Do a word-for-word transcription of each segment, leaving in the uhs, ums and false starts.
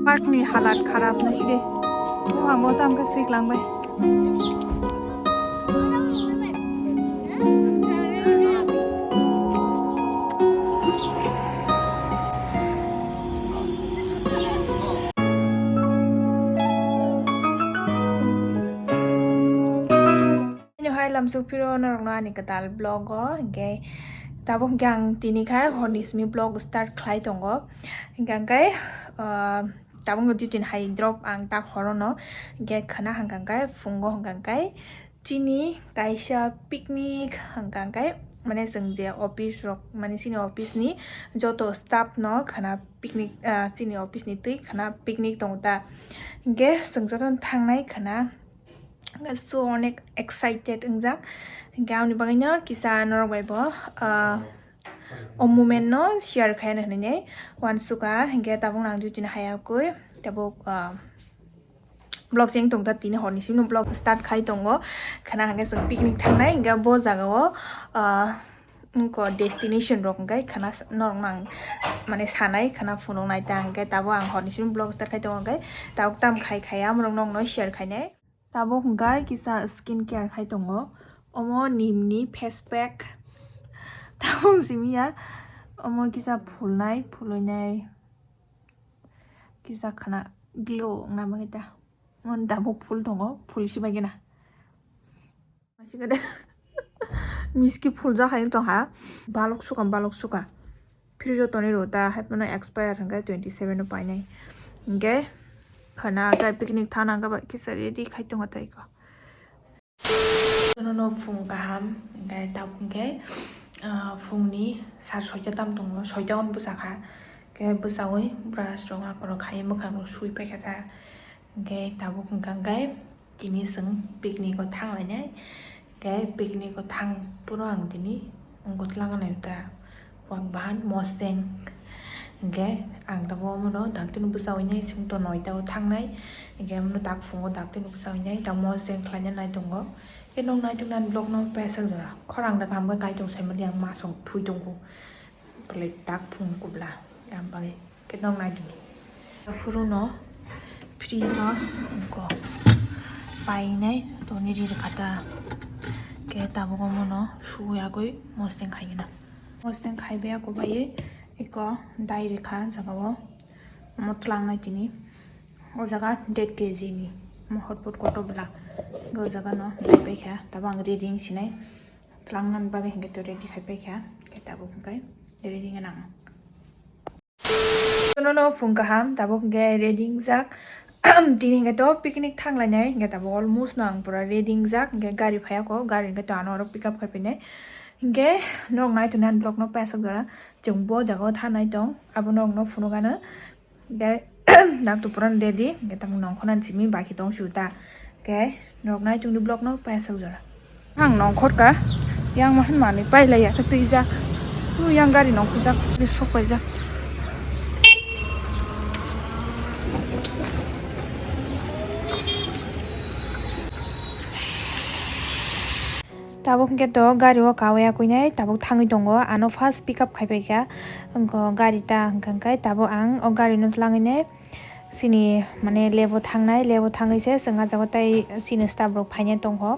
Park ni halat kharap naiside. Buphang bo tamkhe swiklangbai. Hai lamsuk phiro norokno ani kwtal vlog o, hinkhe tabuk hinkhe ang tini kha horni simi vlog start khlai tongo. Hinkhe ang khe, ah, tabukno duty ni hai drop ang tak horono, hinkhe khwna hwnkha khe phungo hwnkha khe chini kaisa picnic hwnkha khe, mane chwng je office rok, mane chini office ni joto staff no khwna picnic, ah, chini office ni twi khwna picnic tongo ta, hinkhe chwng jotono thangnai khwna. So onek excited wngjak. Hinkhe aboni bagwino kisa norok bai bo, ah, o moment no share khaina hinwi uansukha. Hinkhe tabuk nang duty no hayakwi tabuk, ah, vlog cheng tongta tini horni simi vlog start khai tongo. Khwna hinkhe chwng picnic thangnai hinkhe bo jaga o, ah, wngkha destination rok hinkhe khwna norok nang mane sanai khwna phunuknai ta hinkhe tabuk ang horni simi vlog start khai tongo hinkhe tabuk tam khai khai amorok nokno share khainai. Tabuk hwnkhe kisa skin care khai tongo. Omo nimni face pack. Tabuk simi ya. Omo kisa phulnai, phulwinai. Kisa khwna glow wngna bagwi ta. Omo tabuk phul tongo, phul si bai gana. Miski phuljak hai wng tong ha. Balok suka, balok suka. Fridge o tonwi rw ta, hai phano expire hwnkhe twenty seven o painai. Hinkhe khwna khe picnic thana hwnkhe bai kisa ready khai tongo tei ko. Jotono phung kaham, hinkhe tabuk hinkhe, ah, phungni sar soita tam tongo, soita hwn bwsa kha. Khe bwsawi brush rok akorok khai mwkhang rok sui paikha ta. Hinkhe tabuk hwnkha khe tini chwng picnic o thang lainai. Hinkhe picnic o thang phuru ang tini wngkha twlang nai ta wak bahan mosdeng. Hinkhe ang tabuk omono daktino bwchawi nai chwng to noita o thangnai. Hinkhe omono tak phungo daktino bwchawi nai ta mosdeng khlaina nai tongo. Khe nok naituknani vlog no paisa jora khorang da kaham khe kaitung saimali ang masong thui tongkhu. Belai tak phung kubla, ang bagwi khe nok naidi. Aphuru no fridge o wngkha painai toni ri rwkha ta. Khe tabuk omono suwi agwi mosdeng khai gana. Mosdeng khai bai ako bai eko dai rwkha jaga o. Omo twlang nai tini. O jaga dead K G ni. Omo hotpot kotor bwla. O jaga no dai pai kha. Tabuk ang ready wng sinai. Twlang nani bagwi hinkhe to ready khai pai kha. Khe tabuk hinkhe ready wng nang. Jotono phung kaham, tabuk hinkhe ready wngjak. Tini hinkhe to picnic thang lainai. Hinkhe tabuk almost no ang pura ready wngjak. Hinkhe gari phai ako, gari hinkhe to ano oro pick up khai phainai. Hinkhe nok nai tongnai vlog no paisa jora. Chwng bo jaga o thanai tong. Abo nok no phunuk ano. Hinkhe nang to pura ready, hinkhe tamo nongkhornani simi baki tong su ta. Hinkhe norok nai tongdi vlog no paisa jora. Ang nongkhor ka, yang mahan manwi pailaiya khe twijak. Tu yang gari nongkhorjak, sok paijak. Tabuk hinkhe to gari o kawi akwinai tabuk thangwi tongo, ano first pick up khai paikha. Wngkha gari ta hwnkha khe tabuk ang o gari no twlangwi nai chini mane lab o thangnai, lab o thangwi se chwng ah jaga tei chini staff rok phainai tongkho.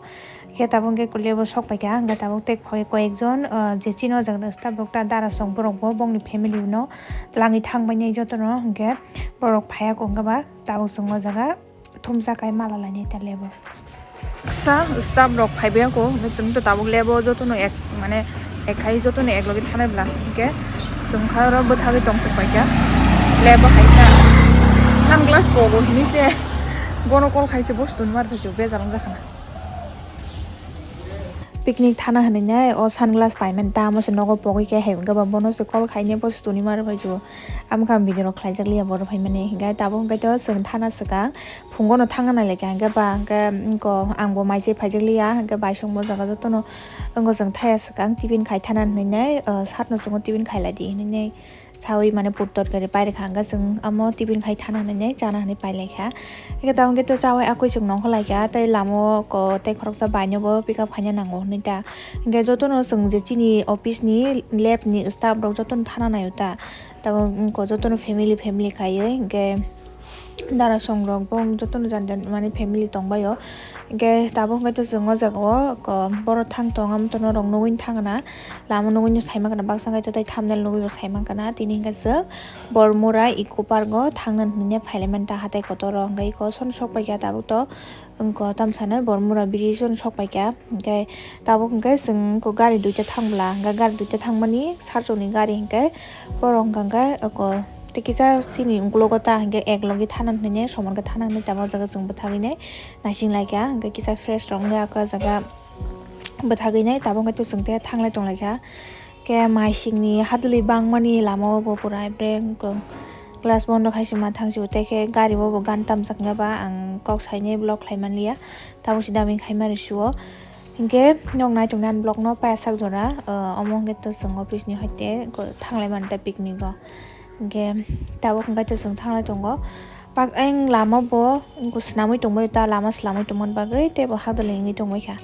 Khe tabuk hinkhe lab o sok paikha, hwnkhe tabuk tei koi-, koyek jon, ah, je chini o jaga staff rok ta dara song borok bo bongni family no twlangwi thang bainai jotono, hwnkhe borok phaiya kho hwnkhe ba tabuk chwng o jaga. Thumsa kai mala lainai ta lab o. Sa staff rok phaibai ako, hwnkhe chwng to tabuk lab o jotono ek, mane, ek khai jotono ek loge thanai bwla, hwnkhe chwng kha oro bwthagwi tong chwk paikha. Lab o hai kha sunglass pogo hinwi se bono call khai se bo sutoni mar phai se bejal wng jakha na. Picnic thana hinwi nai o sunglass paimani tamo se nogo pogwi khe hai hwnkhe ba bono se call khainai bo sutoni mar phai se bo. Amokha video rok khlaijak liya borok phaimani, hinkhe tabuk hinkhe to chwng thana swkang phungo no thangna nai laikha, hinkhe ba hinkhe wngko ang bo mai se phaijak liya, hinkhe bai songmo jaga jotono wngko chwng thaya swkang tiffin khai thana hinwi nai, ah, sat no chwngno tiffin khai lai di hinwi nai sawi mane put torkari pai rwkha, hinkhe chwng amo tiffin khai thana hinwi nai chana hinwi pai laikha. Hinkhe tabuk hinkhe to chawi akwi chwng nongkhor laikha, tei lama o ko tei khoroksa bai no bo pick up khaina nango hinwi ta. Hinkhe jotono chwng je chini office ni lab ni staff rok jotono thana naio ta. Tabuk wngkha jotono family family khaiwi, hinkhe Dara song rok bo jotono jan jan mani family tongbaio. Hingke tabuk hingke to chwng o jaga o ko borok thang tong amo to norok nugwi thangna lama nugwi sai mankana baksa hingke to tei thumbnail nugwi bo sai mankana tini hingke chwng Bormura Eco Park o thangna hinwi phailaimani ta hatai kotor o hingke eko son sok paikha tabuk to wngkha tamsani Bormura bridge o sok paikha hingke tabuk hingke chwng gari duita thangbwla hingke gari duita thangmani sarchokni gari hingke borok hingka hingke eko tei kisa chini ukulogo ta hingke ek logi thana hinwi somorke thana hinwi tamo jaga chwng bwthagwi nai naising laikha hingke kisa fresh rok wngya o jaga bwthagwi nai tabuk hingke to chwng tei thanglai tonglaikha. Khe maisingni hadwlwi bangmani lama o bo pura ebreng wngkha. Glass bondo khai se ma thang sio, tei khe gari o bo gan tamjak ya ba ang kok sainai vlog khlai manliya, tabuk se dubbing khai mani sio. Hinkhe nok nai tongni ani vlog no paya sak jora, ah, omo hinkhe to chwng office ni hoite thanglai mani ta picnic o. Hinkhe tabuk hinkhe to chwng thanglai tongo. Pak ayang lama bo wngkha swnamwi tongbaio, ta lama swnamwi tongmani bagwi teibo hadwlwi wngwi tongbaikha.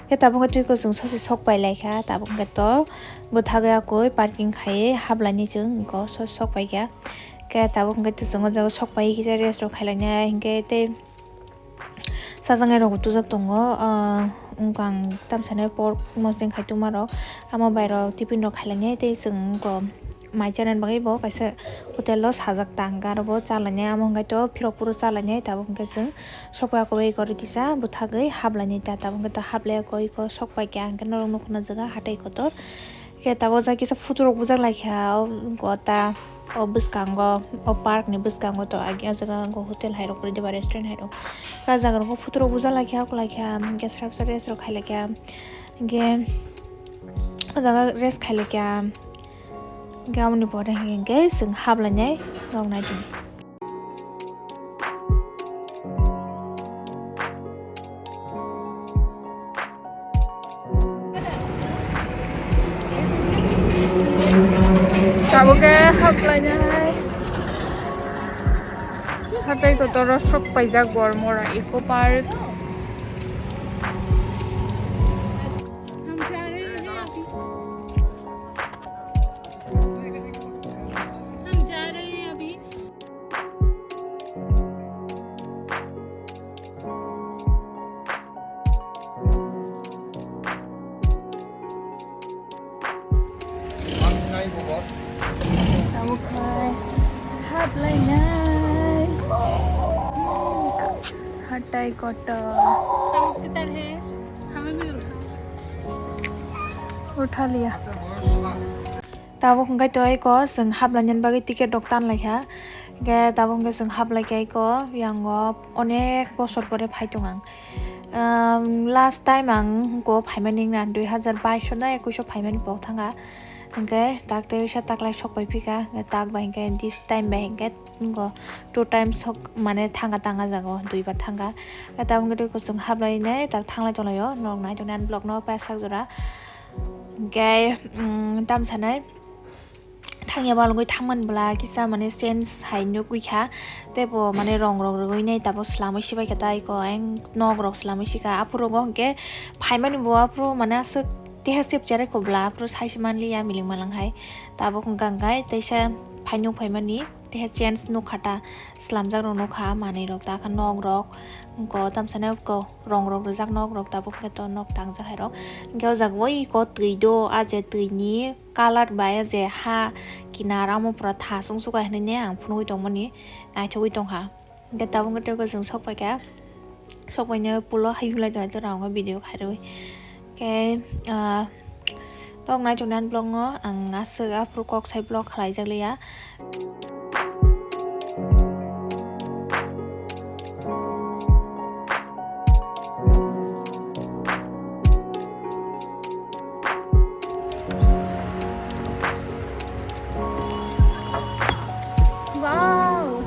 Khe tabuk khe twi kwchwng sose sok pailaikha, tabuk khe to bwthagwi akwi parking khaiwi haplainai chwng wngkha, sose sok paikha. Khe tabuk khe twi chwng o jaga sok paiwi kisa rest rok khailainai hinkhe tei chajaknai rokbo tubujak tongo, ah, wngkha ang tamsanai pork mosdeng khai tongmarok, amo bairok tiffin rok khailainai tei chwng wngkha. Mai chanani bagwi bo kaisa hotel o sajak ta hwnkhe aro bo chalainai, amo hwnkhe to phirok phuru chalainai, tabuk hwnkhe chwng sokpaiya koi kor kisa bwthagwi haplainai ta, tabuk hwnkhe to haplaiya koi kor sokpaikha hwnkhe norok nukhuno jaga hatai kotor. Khe tabuk jai kisa photo rok bujak laikha o gota o bwskango, o park ni bwskango to agi o jaga wngkha hotel hai rok kwrwi diba restaurant hai rok. Khe o jaga rok photo rok bujak laikha, oko laikha hwnkhe srap srap rest rok khai laikha. Hwnkhe o jaga rest khai laikha. Hwnkhe aboni pore hwnkhe chwng haplainai rok nai tong. Tabuk khe haplainai hatai kotor o sok paijak Bormora Eco Park. हम जा रहे हैं अभी। हम जा रहे हैं अभी। Tabuk hai haplainai. Hatai kotor. Tabuk kitar hai. Hame bhi utha. Utha liya. Tabuk hwnkhe to eko chwng haplainani bagwi ticket rok tanlaikha. Hwnkhe tabuk hwnkhe chwng haplaikha eko, yango onek bosor pore phai tong ang. Ehm, last time ang hwnkhe phaimani wngkha dui hazar baish o na ekwis o phaimani pok thangkha. Hwnkhe tak tei uisa taklai sok pai phika, hwnkhe tak bai hwnkhe this time bai hwnkhe wngkha two times sok mane thangkha tang a jaga o, duibar thangkha. Hwnkhe tabuk hwnkhe to chwng haplainai tak thanglai tonglaio, norok nai tongni ani vlog no paisak jora. Hwnkhe, mm, tamo sanai, thangya balgwi thangmani bwla kisa mane change hai nugwi kha, teibo mane rong rok rwgwi nai tabuk swlamwi sibai kha, tei ko ayang nok rok swlamwi sikha, aphuru go hwnkhe phaimani bo aphuru mane aswk teha sep cherai kho bwla, aphuru sai se manliya miling malang hai, tabuk hwnkha hwnkhe teisa phainuk phaimani. Teha change nukha ta, swlamjak rok nukha, manwi rok ta kha nok rok, wngkha tamsa nai wngkha rong rok rijak nok rok tabuk hwnkhe to nok tangjak hai rok. Hwnkhe o jaga o eko twi do, a je twi ni colour bai a je ha kinar amo pura thasung suka hinwi ne ang phunugwi tongmani naithogwi tongkha. Hwnkhe tabuk hwnkhe tei chwng sok paikha. Sok paina pulo hayung lai tongo, ito rang o video khairwi. Khe, ah, tok nai tongnai vlog no ang aswk aphuru kok sai vlog khlai jak liya. Wow!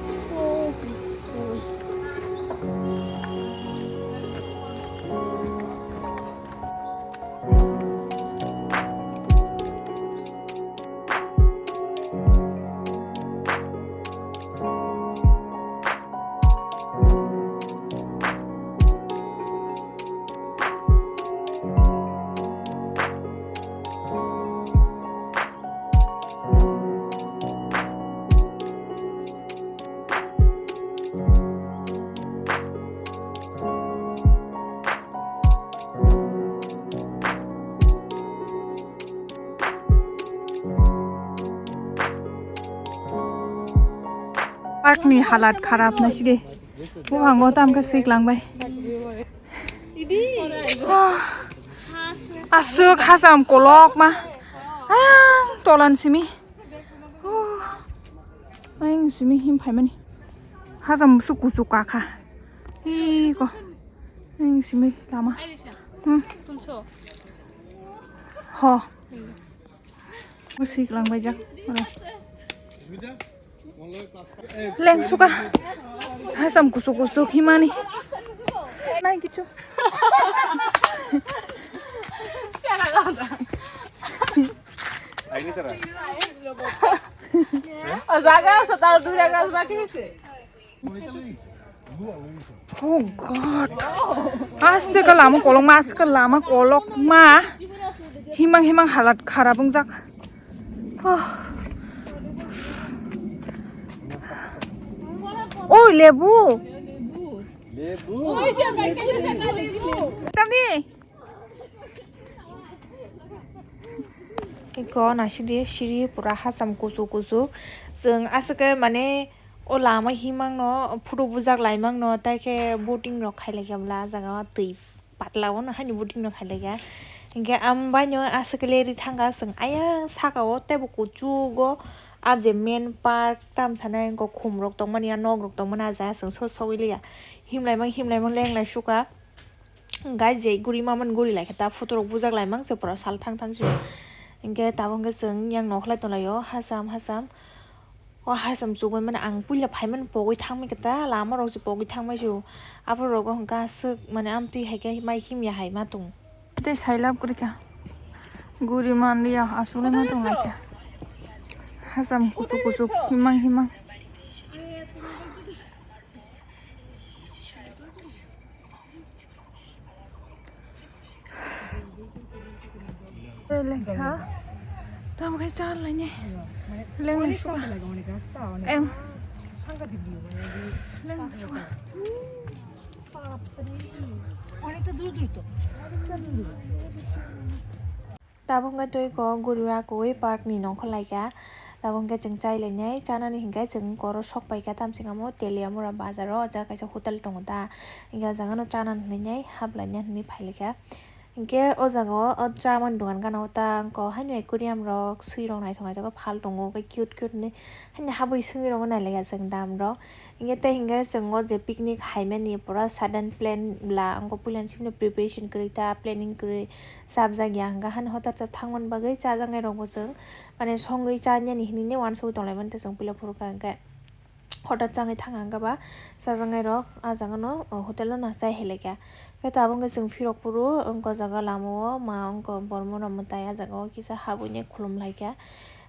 So peaceful. Takni halat kharap na sidi. Buhango tam khe sik lang bai. Aswk hacham kolok ma. Ang tolan simi. Ang simi him phaimani. Hacham su kuchuk kakha. Hi ko. Ang simi lama. Hmm. Ho. Sik lang bai jak. Leng suka. Hacham kuchuk kuchuk himani. Nai kichu. O jaga sa tar dura gas baki hoise. Oh God. Aswk lama kolok ma, aswk lama kolok ma. Himang himang halat kharap wngjak. Oh. Oi, lebu. Lebu. Tamni. Eko nasidi siri pura hacham kuchuk kuchuk. Chwng aswk khe mane o lama himang no photo bujak laimang no, tai khe boating rok khai laikha bwla ah jaga o twi patla o no haino boating no khai laikha. Hinkhe ang bai no aswk khe leri thangkha chwng ayang saka o teibo kuchuk o ah je main park tam sanai wngkha khum rok tongmani ah nok rok tongmani ah jaga chwng so sogwi liya himlaimang himlaimang lenglai suka. Gai je guri mamani guri laikha ta photo rok bujak laimang se pura sal thang thang se. Hinkhe tabuk hinkhe chwng yang nokhlai tonglaio hacham hacham. O hacham chukbai mani ang puila phaimani pogwi thangbai khe ta lama rok se pogwi thangbai se. Aphuru rogo hinkhe aswk mane amtwi hai khe mai himya hai ma tongo. Tei sailab kwrwi kha. Guri manliya aswk ma tong laikha. Hacham kuchuk kuchuk himang himang. Lengkha. Tamo khe cha laini. Leng leng suka. Eng. Leng leng suka. অনেকটা দূর দূর তো, অনেকটা দূর দূর। Tabuk wngkha twi kok guriwi akugwi park ni nongkhor laikha. Tabuk wngkha chwng chai lainai, chanani hinkhe chwng koro sok paikha, tamsingamo Teliamura bazar o, o jaga kaisa hotel tongo ta. Hinkhe o jaga no chanani hinwi hap laina hinwi phailaikha. Hinkhe o jaga o, o chamani dogan gana o ta wngkha haino aquarium rok, swi rok naithok naithok khe phal tongo, khe cute cute hinwi haino habwi swngwi rokno nailaikha chwng dam rok. Hinkhe tei hinkhe chwng o je picnic haimani pura sudden plan bla, wngkha puilani simi no preparation kwrwi ta, planning kwrwi. Chapjak ya hwnkha, hani hotar cha thangmani bagwi chajaknai rokbo chwng, mane, songwi chanani hinwi uansugwi tonglaimani ta chwng puila phuru kha, hwnkhe hotar changwi thangkha, hwnkhe ba chajaknai rok ah jaga no, o, hotel o no chai hai laikha. Khe tabuk hwnkhe chwng phirok phuru wngkha o jaga lama o ma wngkha bormon rok mwtai ah jaga o kisa habwi nai khulum laikha.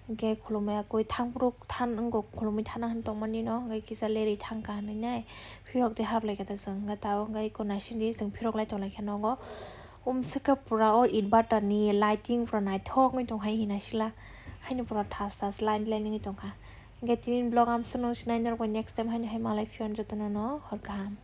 Hwnkhe khulumya koi thangphuru than wngkha, khulumwi thana hwn tongmani no, hwnkhe kisa lerwi thangkha hinwi nai phirok tei haplaikha ta chwng. Hwnkhe tabuk hwnkhe eko naisingdi chwng phirok lai tonglaikha nogo. Umswkhe pura o itbata ni lighting pura naithok wngwi tongkha, hai hwnwi naisila haino pura thas thas line line wngwi tongkha. Hwnkhe tini vlog amswkno sinai norokbai next time haino hai malai phiya jotono no hor kaham.